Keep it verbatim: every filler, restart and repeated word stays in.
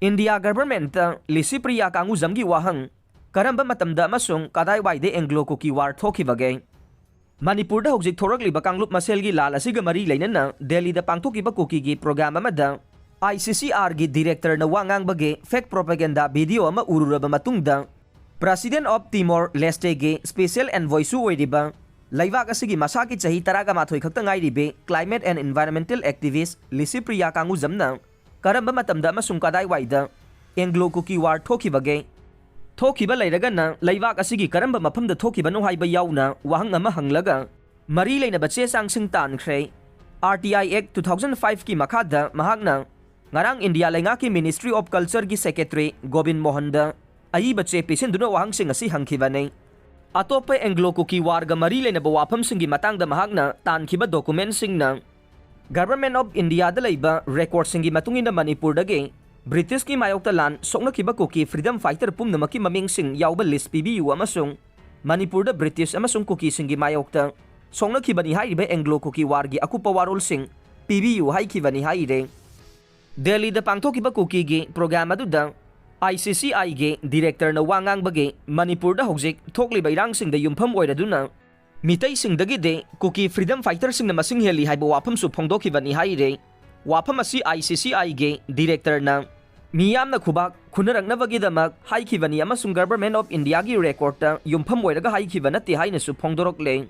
India ꯒꯚꯔꯟꯃꯦꯟꯠꯇ Licypriya ꯀꯥꯡꯒꯨꯖꯝꯒꯤ ꯋꯥꯍꯪ, ꯀꯔꯝꯕ ꯃꯇꯝꯗ ꯑꯃꯁꯨꯡ ꯀꯗꯥꯏꯋꯥꯏꯗ ꯑꯦꯡꯒ꯭ꯂꯣ ꯀꯨꯀꯤ ꯋꯥꯔ ꯊꯣꯛꯈꯤꯕꯒꯦ? ꯃꯅꯤꯄꯨꯔꯗ ꯍꯧꯖꯤꯛ ꯊꯣꯔꯛꯂꯤꯕ ꯀꯥꯡꯂꯨꯞ ꯃꯁꯦꯜꯒꯤ ꯂꯥꯜ ꯑꯁꯤꯒ ꯃꯔꯤ ꯂꯩꯅꯅ ꯗꯦꯜꯂꯤꯗ ꯄꯥꯡꯊꯣꯛꯈꯤꯕ ꯀꯨꯀꯤꯒꯤ ꯄ꯭ꯔꯣꯒ꯭ꯔꯥꯝ ꯑꯃꯗ ꯑꯥꯏ ꯁꯤ ꯁꯤ ꯑꯥꯔꯒꯤ ꯗꯤꯔꯦꯛꯇꯔꯅ ꯋꯥ ꯉꯥꯡꯕꯒꯤ ꯐꯦꯛ ꯄ꯭ꯔꯣꯄꯦꯒꯦꯟꯗꯥ ꯚꯤꯗꯤꯑꯣ ꯑꯃ ꯎꯔꯨꯔꯕ ꯃꯇꯨꯡꯗ, ꯄ꯭ꯔꯁꯤꯗꯦꯟꯠ ꯑꯣꯐ ꯇꯤꯃꯣꯔ ꯂꯦꯁꯇꯦꯒꯤ ꯁ꯭ꯄꯦꯁꯤꯌꯦꯜ ꯑꯦꯟꯚꯣꯏꯁꯨ ꯑꯣꯏꯔꯤꯕ, ꯂꯩꯕꯥꯛ ꯑꯁꯤꯒꯤ ꯃꯁꯥꯒꯤ ꯆꯍꯤ ꯇꯔꯥꯒ ꯃꯥꯊꯣꯏ ꯈꯛꯇ ꯉꯥꯏꯔꯤꯕꯤ climate and environmental activist Licypriya ꯀꯥꯡꯒꯨꯖꯝꯅ ꯀꯔꯝꯕ ꯃꯇꯝꯗ ꯑꯃꯁꯨꯡ ꯀꯗꯥꯏꯋꯥꯏꯗ ꯑꯦꯡꯒ꯭ꯂꯣ ꯀꯨꯀꯤ ꯋꯥꯔ ꯊꯣꯛꯈꯤꯕꯒꯦ? ꯊꯣꯛꯈꯤꯕ ꯂꯩꯔꯒꯅ ꯂꯩꯕꯥꯛ ꯑꯁꯤꯒꯤ ꯀꯔꯝꯕ ꯃꯐꯝꯗ ꯊꯣꯛꯈꯤꯕꯅꯣ ꯍꯥꯏꯕ ꯌꯥꯎꯅ ꯋꯥꯍꯪ ꯑꯃ ꯍꯪꯂꯒ, ꯃꯔꯤ ꯂꯩꯅꯕ ꯆꯦ ꯆꯥꯡꯁꯤꯡ ꯇꯥꯟꯈ꯭ꯔꯦ꯫ ꯑꯥꯔ ꯇꯤ ꯑꯥꯏ ꯑꯦꯛ ꯇꯨ ꯊꯥꯎꯖꯟ ꯐꯥꯏꯚꯀꯤ ꯃꯈꯥꯗ ꯃꯍꯥꯛꯅ ꯉꯔꯥꯡ ꯏꯟꯗꯤꯌꯥ ꯂꯩꯉꯥꯛꯀꯤ ꯃꯤꯅꯤꯁꯇ꯭ꯔꯤ ꯑꯣꯐ ꯀꯜꯆꯔꯒꯤ ꯁꯦꯀ꯭ꯔꯦꯇꯔꯤ ꯒꯣꯕꯤꯟ ꯃꯣꯍꯟꯗ ꯑꯏꯕ ꯆꯦ ꯄꯤꯁꯤꯟꯗꯨꯅ ꯋꯥꯍꯪꯁꯤꯡ ꯑꯁꯤ ꯍꯪꯈꯤꯕꯅꯤ꯫ ꯑꯇꯣꯞꯄ ꯑꯦꯡꯒ꯭ꯂꯣ ꯀꯨꯀꯤ ꯋꯥꯔꯒ ꯃꯔꯤ ꯂꯩꯅꯕ ꯋꯥꯐꯝꯁꯤꯡꯒꯤ ꯃꯇꯥꯡꯗ ꯃꯍꯥꯛꯅ ꯇꯥꯟꯈꯤꯕ ꯗꯣꯀꯨꯃꯦꯟꯠꯁꯤꯡꯅ, ꯒꯚꯔꯟꯃꯦꯟꯠ ꯑꯣꯐ ꯏꯟꯗꯤꯌꯥꯗ ꯂꯩꯕ ꯔꯦꯀꯣꯔꯗꯁꯤꯡꯒꯤ ꯃꯇꯨꯡ ꯏꯟꯅ ꯃꯅꯤꯄꯨꯔꯗꯒꯤ ꯕ꯭ꯔꯤꯇꯤꯁꯀꯤ ꯃꯥꯌꯣꯛꯇ ꯂꯥꯟ ꯁꯣꯛꯅꯈꯤꯕ ꯀꯨꯀꯤ ꯐ꯭ꯔꯤꯗꯝ ꯐꯥꯏꯇꯔ ꯄꯨꯝꯅꯃꯛꯀꯤ ꯃꯃꯤꯡꯁꯤꯡ ꯌꯥꯎꯕ ꯂꯤꯁ ꯄꯤꯕꯤꯌꯨ ꯑꯃꯁꯨꯡ ꯃꯅꯤꯄꯨꯔꯗ ꯕ꯭ꯔꯤꯇꯤꯁ ꯑꯃꯁꯨꯡ ꯀꯨꯀꯤꯁꯤꯡꯒꯤ ꯃꯥꯌꯣꯛꯇ ꯁꯣꯛꯅꯈꯤꯕꯅꯤ ꯍꯥꯏꯔꯤꯕ ꯑꯦꯡꯒ꯭ꯂꯣ ꯀꯨꯀꯤ ꯋꯥꯔꯒꯤ ꯑꯀꯨꯞꯄ ꯋꯥꯔꯣꯜꯁꯤꯡ ꯄꯤꯕꯤꯌꯨ ꯍꯥꯏꯈꯤꯕꯅꯤ ꯍꯥꯏꯔꯦ꯫ ꯗꯦꯜꯂꯤꯗ ꯄꯥꯡꯊꯣꯛꯈꯤꯕ ꯀꯨꯀꯤꯒꯤ ꯄ꯭ꯔꯣꯒ꯭ꯔꯥꯝ ꯑꯗꯨꯗ ꯑꯥꯏ ꯁꯤ ꯁꯤ ꯑꯥꯏꯒꯤ ꯗꯤꯔꯦꯛꯇꯔꯅ ꯋꯥ ꯉꯥꯡꯕꯒꯤ ꯃꯅꯤꯄꯨꯔꯗ ꯍꯧꯖꯤꯛ ꯊꯣꯛꯂꯤꯕ ꯏꯔꯥꯡꯁꯤꯡꯗ ꯌꯨꯝꯐꯝ ꯑꯣꯏꯔꯗꯨꯅ ꯃꯤꯇꯩꯁꯤꯡꯗꯒꯤꯗꯤ ꯀꯨꯀꯤ ꯐ꯭ꯔꯤꯗꯝ ꯐꯥꯏꯇꯔꯁꯤꯡꯅ ꯃꯁꯤꯡ ꯍꯦꯜꯂꯤ ꯍꯥꯏꯕ ꯋꯥꯐꯝꯁꯨ ꯐꯣꯡꯗꯣꯛꯈꯤꯕꯅꯤ ꯍꯥꯏꯔꯦ꯫ ꯋꯥꯐꯝ ꯑꯁꯤ ꯑꯥꯏ ꯁꯤ ꯁꯤ ꯑꯥꯏꯒꯤ ꯗꯤꯔꯦꯛꯇꯔꯅ ꯃꯤꯌꯥꯝꯅ ꯈꯨꯕꯥꯛ ꯈꯨꯅꯔꯛꯅꯕꯒꯤꯗꯃꯛ ꯍꯥꯏꯈꯤꯕꯅꯤ ꯑꯃꯁꯨꯡ ꯒꯚꯔꯟꯃꯦꯟꯠ ꯑꯣꯐ ꯏꯟꯗꯤꯌꯥꯒꯤ ꯔꯦꯀꯣꯔꯗꯇ ꯌꯨꯝꯐꯝ ꯑꯣꯏꯔꯒ ꯍꯥꯏꯈꯤꯕ ꯅꯠꯇꯦ ꯍꯥꯏꯅꯁꯨ ꯐꯣꯡꯗꯣꯔꯛꯂꯦ꯫